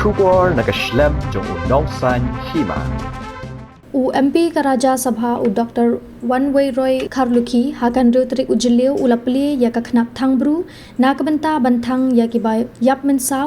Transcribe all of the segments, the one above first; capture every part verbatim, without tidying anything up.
Khubor na ka shlem jong u Nongsaiñ Hima. U M P ka Rajya Sabha u Doctor Wanweiroy Kharlukhi ha ka hynriew tarik u Jylliew u la plie ïa ka khnap thangbru na ka bynta ban thang ïa kiba ïap mynsaw,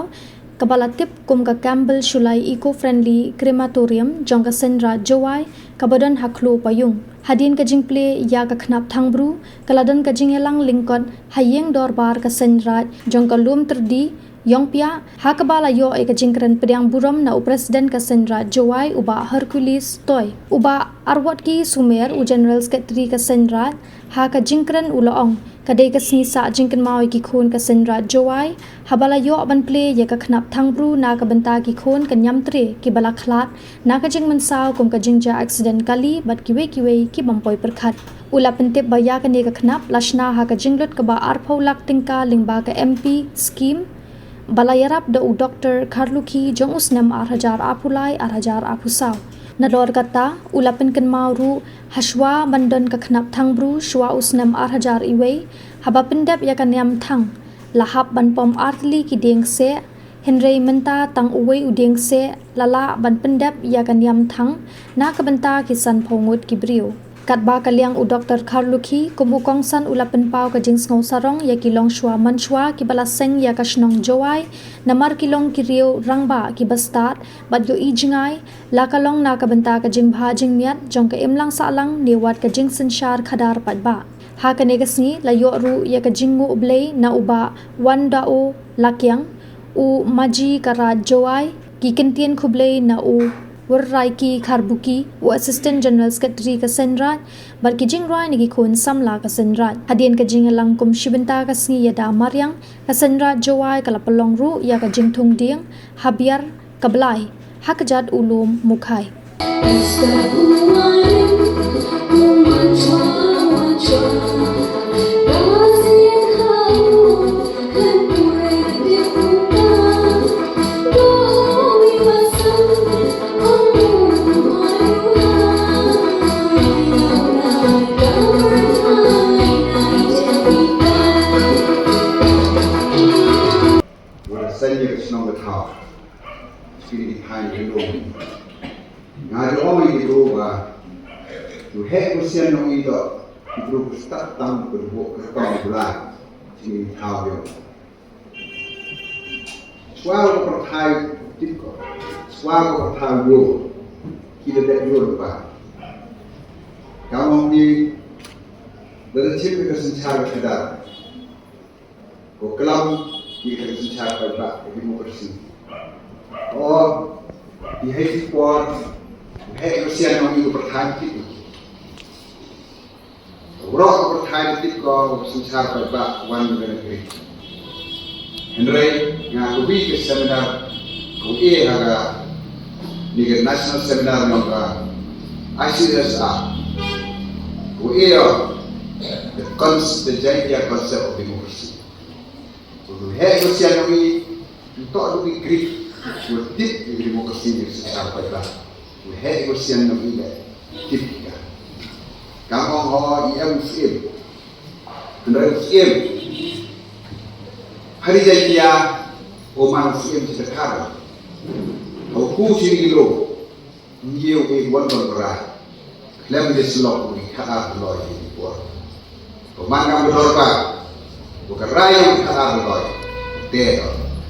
kaba la tip kum ka Campbell Shullai Eco Friendly Crematorium jong ka Seiñraij Jowai, kaba don ha Khloo Paiung. Hadien ka jingplie ïa ka khnap thangbru, ka la don ka jingïalang lyngkot ha ïing dorbar ka Seiñraij jong ka Lumtyrdi Ïongpiah, ha kaba la ïoh ïa ka jingkren pdiang burom na u President ka Seiñraij Jowai, u Bah Hercules Toi. U Bah Arwotki Sumer, u General Secretary ka Seiñraij, ha ka jingkren u la ong, ka dei ka sngi sah jingkynmaw ïa ki khun ka Seiñraij Jowai, haba la ïoh ban plie ïa ka khnap thangbru na ka bynta ki khun ka Niamtre kiba la khlad na ka jingmynsaw kum ka jingjia accident kali bad kiwei kiwei ki bym poi pyrkhat. U la pyntip ba ïa kane ka khnap la shna ha ka jinglut kaba arphew lak tyngka lyngba ka M P scheme, ba la ïarap da u Doctor Kharlukhi jong u snem ar hajar arphew lai ar hajar arphew saw. Nador kata, u la pynkynmaw ruh, ha shuwa ban don ka khnap thangbru shuwa u snem ar hajar iwei, haba pyndep ïa ka niam thang, la hap ban pom ar tylli ki dieng kseh, hynrei mynta tang uwei u dieng kseh la lah ban pyndep ïa ka niam thang na ka bynta ki sanphew ngut ki briew. Katba ka liang u Doctor Kharlukhi, kum u kongsan u la pynpaw ka jingsngew sarong ïa ki longshuwa manshuwa kiba la seng ïa ka shnong Jowai, namar ki long ki riew rangbah kiba stad bad ïohi jngai, la ka long na ka bynta ka jingbha jingmiat jong ka imlang sahlang ne wat ka jingsynshar khadar paidbah. Ha kane ka sngi la ïoh ruh ïa ka jingnguh blei na u Bah Wandao Lakiang, u Maji ka Raij Jowai, ki kyntien khublei na u Wyrraiki Kharbuki, u Assistant General Secretary ka Seiñraij, bad ki jingrwai na ki khun samla ka Seiñraij. Hadien ka jingïalang kum shi bynta ka sngi ïada mariang, ka Seiñraij Jowai ka la pynlong ruh ïa ka jingthung dieng ha Biar ka Blai, ha kjat u lum Mukhai. Wat la seng ïa ka shnong ka thaw. Sngewthuh ïa ka long. Nga ju ong ïa ki briew ba u heh u sian nong i doh ki briew ki stad tam ki briew ki tong ki bla. Sngewthuh ïa ka long. Shuwa ka pyrthei tip ko. Shuwa ka pyrthei ïoh. Ki da dep ïoh ba. Ka ong ki da dep tip ka synshar ka khadar. Ko klam ki ka synshar paidbah, ka democracy. Ko ki hei ki por, hei ko sian nong i ko pyrthei tip. Ko rok ko pyrthei tip ko synshar paidbah wan ngi kane ka ri. Hynrei nga ko wi ka seminar ko e ha ka ni ka national seminar nong ka I C S R. Ko e the cons-, the Jaintia concept of democracy. Ko heh ko sian nong i, nto du ki grip, ko tip ki demokrasi ni sa paidbah. Ko heh ko sian nong i le, tip ka. Kam ong ho i em siem. Hynrei siem. Hari Jaintia, o man siem ci takar. O ku ci ni lo. Ngi ïoh wan ban berai. Khlem da sylok ngi khadar loi ngi por. Ko man kam dor ba. Ko ka rai ngi khadar loi. Te do.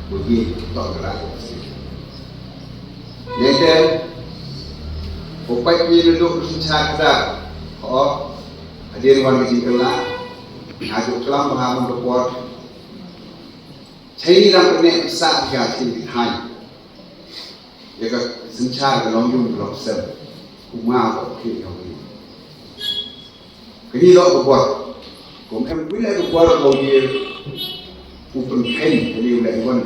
Ko ngi to ka rai. Nete. Ko pai ngi duk synshar khadar. Ko hadien wan ngi jingkela. Nga ju klam ba ha man ko por. Chai ni dang pyneh pisa ka chin ki thaiñ. Ïa ka synshar ka long yung ka long sem. Kumba ka khie ka long yung. Kani long ka bor. Kum em wi la ka bor ka long yung. U pynkheiñ kani u la i wan.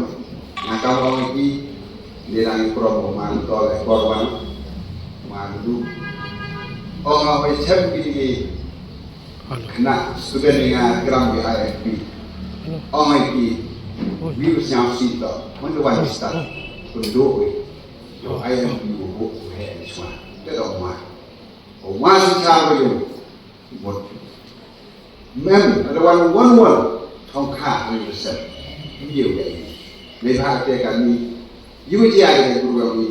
Nga kam ong ïa ki. Ni la i prom ko man to la i bor wan. Man du. Ong ong ïa chem kini ki. Kane student ïa nga gram ki I M P. Ong ïa ki. Wi u sñiaw sito. Mon do wan start. Pynduh wi. Yo I M P u bu u he ni sma. Te do ma. O ma si cha ba yo. Mot. Mem, ada wan wan wan. Thong kha ni sen. Ni yo ya ni. Ni ba te ka ni. Yu ji ai de bru yu ni.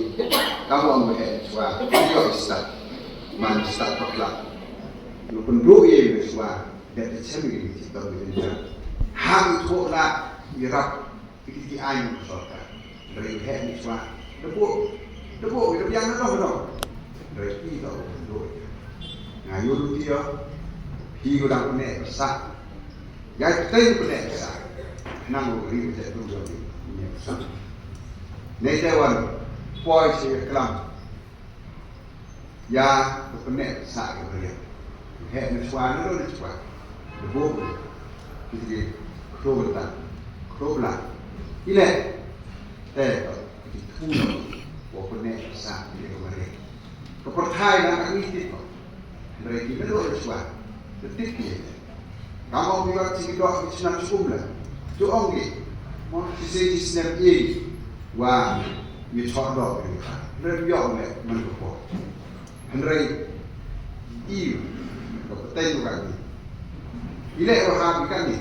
Kam ong ba he chwa. Yu start. Man start pakla. Yu pun bru ye chwa. Dep te chem yu ni tong yu ni. Ha yu thok la yu rap. Yu ki ai ni sorkar. Re he ni chwa. De bu. De bu yu yang na dong dong. Re pi to do. Nga yu lu ti yo. Hi yu dang ne sa. Ïa, tei pyneh sa. Nang u ri u jet tu jong ni. Ni sa. Nei te wan. Poi si klam. Ïa, pyneh sa ke beriak. He ni chwa ni lo ni chwa. Debo. Kiti klo ta. Klo bla. Ile. Te. Kiti tu. Wa pyneh sa ke beriak. Ka pyrthai na ka ngi tip ko. Hynrei ki nado shuwa. Ka tip ki. Ka mo ki wat ki dok ki shnat shukum la. Tu ong ki. Mo ki se ki snem i. Wa mi chot dok ki. Hynrei yo me man ko ko. Hynrei i. Ko petai ko ka ngi. Ile wa ha bi kane.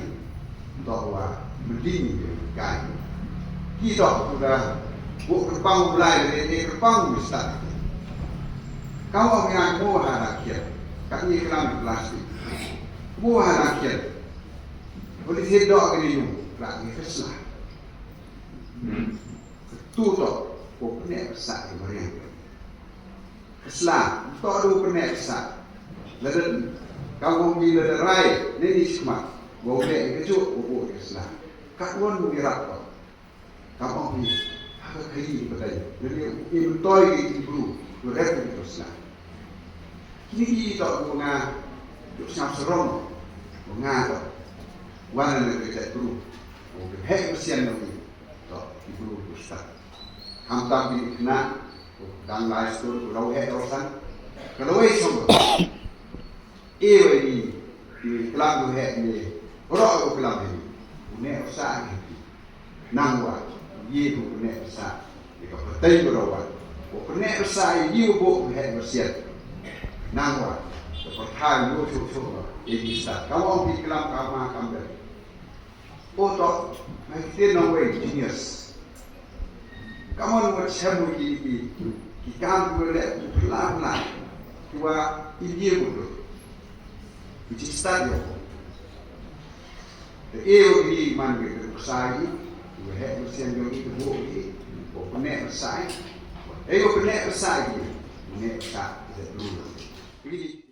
Dok wa mding kai. Ki dok ku da bu kyrpang u Blai le ne kyrpang u stad. Ka wa nga mo ha da kiel. Ka ni klam plastik. Mo ha da kiel. Oli se dok ni yung. Plastik kesla. Tu to. Ko ne sa ke mariang. Ka sla, to du pyneh ka sla. Lada ka wong ni lada rai, ne ni sma. Wong ne ka ju, wong ka sla. Ka won ni rap ko. Ka wong ni, ha ka kai ni patai. Lada ni mentoi ni bru, ni rap ni ka sla. Kini ki to ko nga, ju sngap sarong, ko nga to. Wan na ka jat bru, ko ka hek mesian ni. To, ki bru ku stad. Khamtam ki khynnah, ku dang lai skul, ku daw heh daw san. Ka lawei song. E wei ni, ki klam ku heh ni. Roh ku klam ni. Ku neh u sah ni. Nang wa, ye ku ku neh u sah. Ni ka patei ku daw wa. Ku ku neh u sah ye u bok ku heh u siat. Nang wa, ka pathai yo chuk chuk wa. Ye ki stad. Ka wa ong ki klam ka ma kam ber. O to, ngai kite nongwei genius. Ka mon wat shem ki ki ki kam ki wa leh ki phla phla. Ki wa i ye ko to. Ki ji stad yo. Te e wa ki man ki ki ksai ki wa he ko sian yo ki bo ki. Ko ne ksai. E ko ne ksai ki. Ne ksai ki de tu. Ki